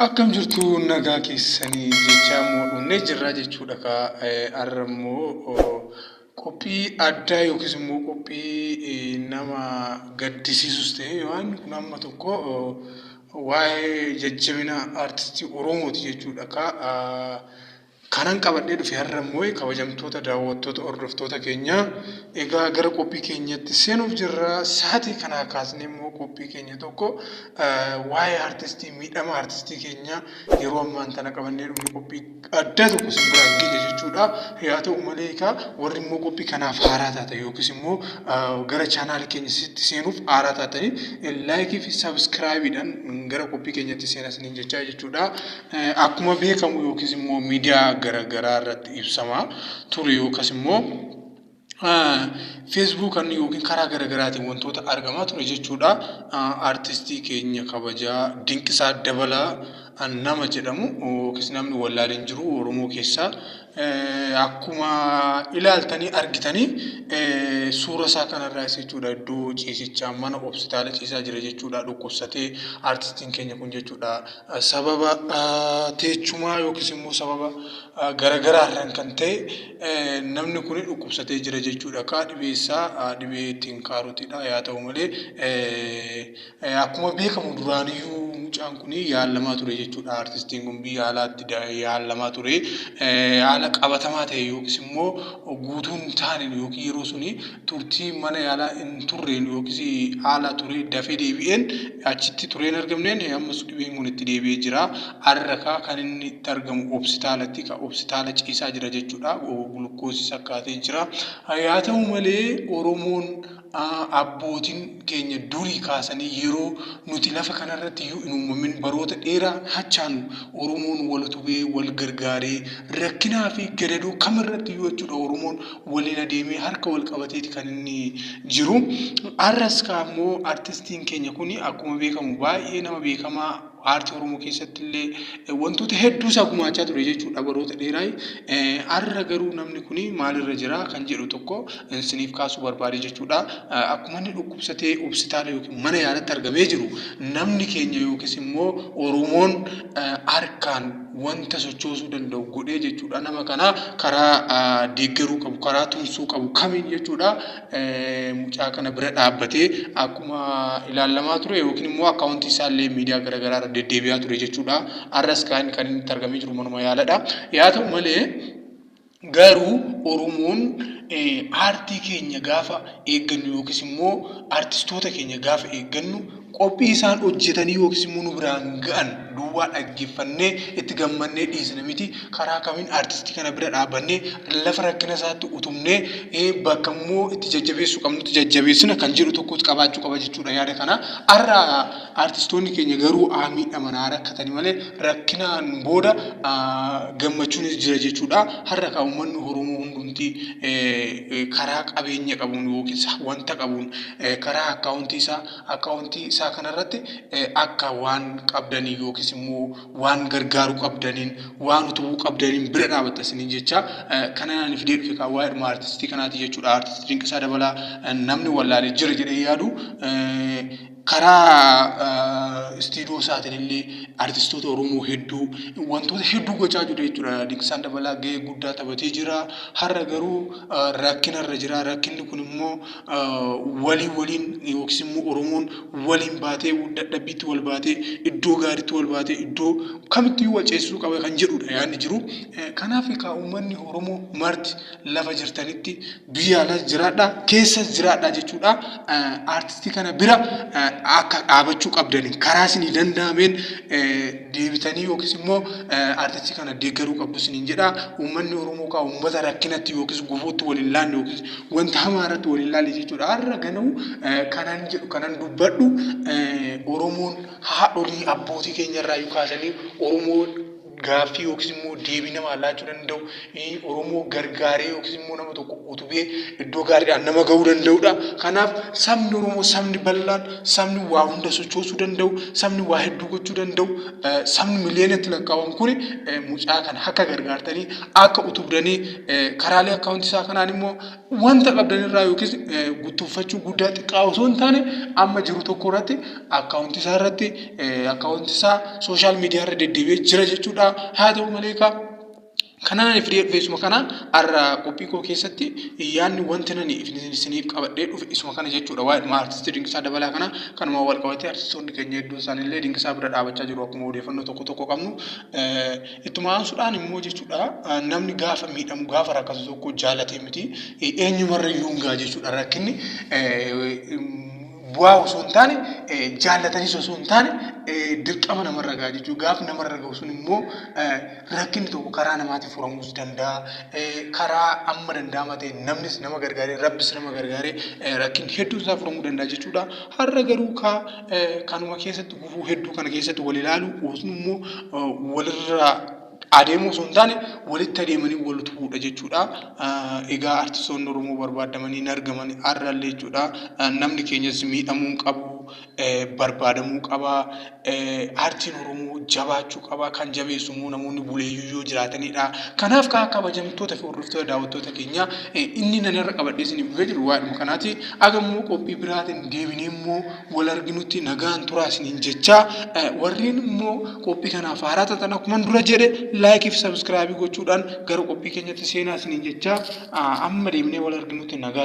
Akkam jirtu, nagaa keessanii jechaa immoo dhufnee jirra jechuudha. Har'a immoo qophii addaa yookiis immoo qophii nama gaddisiisus ta'e, waan kun amma tokko waa'ee jajjabina aartistii Oromooti jechuudha. Kanan qabadhee dhufe har'a immoo, kabajamtoota daawwattoota, hordoftoota keenyaa, egaa gara qophii keenyatti seenuuf jirra. Sa'aatii kanaa kaasnee immoo qophii keenya tokko waa'ee aartistii, miidhama aartistii keenyaa yeroo ammaan tana qabannee dhufne, qophii addaa tokko isin biraan geenya jechuudha. Haa ta'u malee, egaa warri immoo qophii kanaaf haaraa taatan yookiis immoo gara chaanaalii keenyatti seenuuf haaraa taatanii, like fi subscribeiidhaan gara qophii keenyatti seenaa isiniin jechaa jechuudha. Akkuma beekamu yookiis immoo miidiyaa garaagaraa irratti ibsamaa ture yookaas immoo Facebookan yookiin karaa garaagaraatiin wantoota argamaa ture jechuudha. Aartistii keenya kabajaa Dinqisaa Dabalaa nama jedhamu yookiis namni wallaaleen jiru Oromoo keessaa, akkuma ilaaltanii argitanii suura isaa kanarraas jechuudha, iddoo ciisichaa mana hospitaala ciisaa jira jechuudha, dhukkubsatee aartistiin keenya kun jechuudha. Sababa teechumaa yookiis immoo sababa garagaraarraan kan ta'e namni kun dhukkubsatee jira jechuudha. Kaa dhibee isaa dhibee ittiin kaarotiidha. Haa ta'u malee, akkuma beekamu duraaniyyuu mucaan kun yaalamaa ture jechuudha. Aartistiin kun biyya alaatti yaalamaa ture. Haala qabatamaa ta'e yookiis immoo guutuu hin taane yookiin yeroo suni turtii mana yaalaa hin turreen yookiis haala ture dafee deebi'een achitti tureen argamneen, ammas dhibeen kun itti deebi'ee jira. Har'a kan inni itti argamu hospitaalatti, hospitaala ciisaa jira jechuudha. Gulukoosii sakkaatee jira. Haa ta'u malee, Oromoon abbootiin keenya durii kaasanii yeroo nuti lafa kanarratti iyyuu hin uumamin, baroota dheeraa hachaanu Oromoon wal utubee, wal gargaaree, rakkinaa fi gadadoo kamirratti iyyuu jechuudha, Oromoon waliin adeemee harka wal qabateeti kan inni jiru. Har'as immoo artistiin keenya kun akkuma beekamu baay'ee nama beekamaa, aartii Oromoo keessatti illee wantoota hedduu isaa gumaachaa ture jechuudha baroota dheeraa. Har'a garuu namni kun maalirra jira kan jedhu tokko isiniif kaasuu barbaade jechuudha. Akkuma inni dhukkubsatee hospitaala yookiin mana yaalatti argamee jiru, namni keenya yookiis immoo Oromoon harkaan wanta sochoosuu danda'u godhee jechuudha. Nama kana karaa deeggaruu qabu, karaa tumsuu qabu kamiin jechuudha. Mucaa kana bira dhaabbatee akkuma ilaalamaa ture yookiin immoo akkaawuntii isaallee miidiyaa garaagaraa irra deddeebi'aa ture jechuudha. Har'as kan inni itti argamee jiru manuma yaaladha. Haa ta'u malee garuu, Oromoon aartii keenya gaafa eeggannu yookiis immoo aartistoota keenya gaafa eeggannu, qophii isaan hojjetanii yookiis immoo nu biraan ga'an duwwaa dhaggeeffannee itti gammannee dhiisna miti. Karaa kamiin aartistii kana bira dhaabbannee, lafa rakkina isaatti utubnee, bakka immoo itti jajjabeessuu qabnutti jajjabeessina kan jedhu tokkos qabaachuu qaba jechuudha yaada kana. Har'a aartistoonni keenya garuu haa miidhaman, haa rakkatanii malee, rakkinaan booda gammachuunis jira jechuudha. Har'a kan uummanni Oromoo hundumti karaa qabeenya qabuun yookiis wanta qabuun karaa akkaawuntii isaa kanarratti akka waan qabdanii yookiis immoo waan gargaaruu qabdaniin, waan utubuu qabdaniin bira dhaabatta isiniin jecha. Kana ani fidee dhufe kan waa'ee aartistii kanaati jechuudha. Aartistii Dinqisaa Dabalaa namni wallaalee jira jedhee yaadu, karaa istiidiyoo isaatiin illee aartistoota Oromoo hedduu wantoota hedduu gochaa jiru jechuudha. Dinqisaan Dabalaa gahee guddaa taphatee jira. Har'a garuu rakkinarra jira. Rakkinni kun immoo walii waliin yookiis immoo Oromoon waliin baatee, dadhabbiitti wal baatee, iddoo gaariitti wal baatee, iddoo kamittiyyuu wal ceesisuu qaba kan jedhudha yaadni jiru. Kanaaf egaa uummanni Oromoo marti lafa jirtanitti, biyya alas jiraadhaa, keessas jiraadhaa jechuudha. Aartistii kana bira akka dhaabachuu qabdanii karaa isinii danda'ameen deebitanii yookiis immoo aartistii kana deeggaruu qabdu isiniin jedha. Uummanni Oromoo kaa uummata rakkinatti yookiis gufuutti wal hin laanne yookiis wanta hamaa irratti wal hin laalle jechuudha. Har'a ganuu kanan jedhu, kanan dubbadhu, Oromoon haadholii abbootii keenya irraa kaasanii Oromoon gaaffii yookiis immoo deebii namaa laachuu danda'u, Oromoo gargaaree yookiis immoo nama tokko utubee iddoo gaariidhaan nama gahuu danda'udha. Kanaaf sabni Oromoo sabni bal'aan, sabni waa hunda sochoosuu danda'u, sabni waa hedduu gochuu danda'u, sabni miliyoonatti lakkaa'amu kuni mucaa kana akka gargaartanii, akka utubdanii, karaalee akkaawuntii isaa kanaan immoo wanta qabdan irraa yookiis guttuuffachuu guddaa xiqqaa osoo hin taane amma jiru tokko irratti akkaawuntii isaa irratti akkaawuntii isaa social media irra deddeebi'ee jira jechuudha. Haa ta'u malee kaa kanaan ani fidee dhufe isuma kana. Har'a qophii koo keessatti yaadni wanti nani isiniif qabadhee dhufe isuma kana jechuudha. Waa'ee artistii Dinqisaa Dabalaa kana kanuma wal qabatee artistoonni keenya hedduun isaaniillee Dinqisaa bira dhaabachaa jiru akkuma odeeffannoo tokko tokko qabnu. Ittuma aansuudhaan immoo jechuudha, namni gaafa miidhamu, gaafa rakkatu tokko jaalatee miti, eenyumarra iyyuu hin ga'a jechuudha. Rakkinni bu'aa osoo hin taane, jaallataniis osoo hin taane, dirqama namarra ga'a jechuudha. Gaafa namarra ga'u sun immoo rakkinni tokko karaa namaatiin furamuus danda'a. Karaa amma danda'ama ta'e namnis nama gargaaree, rabbis nama gargaaree, rakkinni hedduun isaa furamuu danda'a jechuudha. Har'a garuu kaa kanuma keessatti gufuu hedduu kana keessatti wal ilaalu osoo immoo walirraa adeemuu osoo hin taane walitti adeemanii wal utubuudha jechuudha. Egaa artistoonni Oromoo barbaadamanii hin argaman har'allee jechuudha. Namni keenyas miidhamuu hin qabu, barbaadamuu qaba. Aartiin Oromoo jabaachuu qaba. Kan jabeessu immoo namoonni buleeyyuu yoo jiraatanidha. Kanaaf kaa kabajamtoota fi hordoftoota daawwattoota keenyaa, inni nan irra qabadhee isiniif dhufee jiru waa'ee kanaati. Aga immoo qophii biraatiin deebinee immoo wal arginutti nagaan turaa isiniin jechaa, warreen immoo qophii kanaaf haaraa taatan akkuma dura jedhe like fi subscribe gochuudhaan gara qophii keenyatti seenaa isiniin jechaa, amma deemnee wal arginutti nagaa.